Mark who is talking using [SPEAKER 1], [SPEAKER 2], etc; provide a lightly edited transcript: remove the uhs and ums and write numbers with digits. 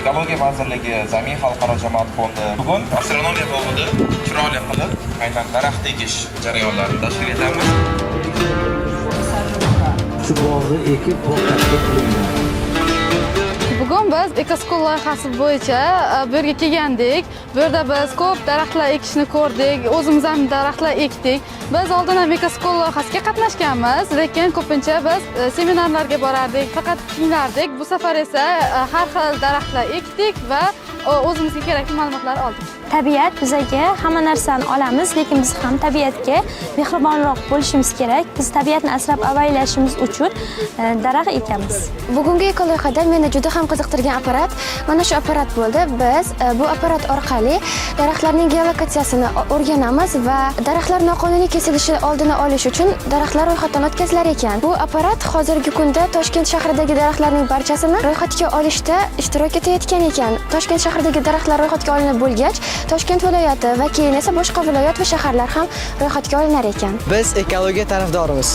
[SPEAKER 1] Ekologiya vazirligi, Zamin xalqaro jamoat fondi bugun astronomiya bog'ida chiroyli qilib aynan daraxt ekish jarayonlarini tashkil etamiz.
[SPEAKER 2] Shu bog'ni ekib, bog' tashkil qilingan.
[SPEAKER 3] Bugun biz EcoSchool loyihasi bo'yicha bu yerga kelgandik. Bu yerda biz ko'p daraxtlar ekishni ko'rdik, o'zimiz ham daraxtlar ekdik. Biz oldin ham EcoSchool loyihasiga qatnashganmiz, lekin ko'pincha biz seminarlarga borardik, faqat tinglardik. Bu safar esa har xil daraxtlar ekdik va o'zimizga kerakli ma'lumotlar oldik.
[SPEAKER 4] Tabiat bizaga hamma narsani olamiz, lekin biz ham tabiatga mehribonroq bo'lishimiz kerak. Biz tabiatni asrab avaylashimiz uchun daraxt ekamiz.
[SPEAKER 5] Bugungi ekoloyihada meni juda ham qiziqtirgan apparat mana shu apparat bo'ldi. Biz bu apparat orqali daraxtlarning geolokatsiyasini o'rganamiz va daraxtlar noqonuniy kesilishi oldini olish uchun daraxtlar ro'yxatdan o'tkazilar ekan. Bu apparat hozirgi kunda Toshkent shahridagi daraxtlarning barchasini ro'yxatga olishda ishtirok etayotgan ekan. Toshkent shahridagi daraxtlar ro'yxatga olinib bo'lgach, Toshkent viloyati va keyin esa boshqa viloyat va shaharlar ham ro'yxatga olinar ekan.
[SPEAKER 6] Biz ekologiya tarafdorimiz.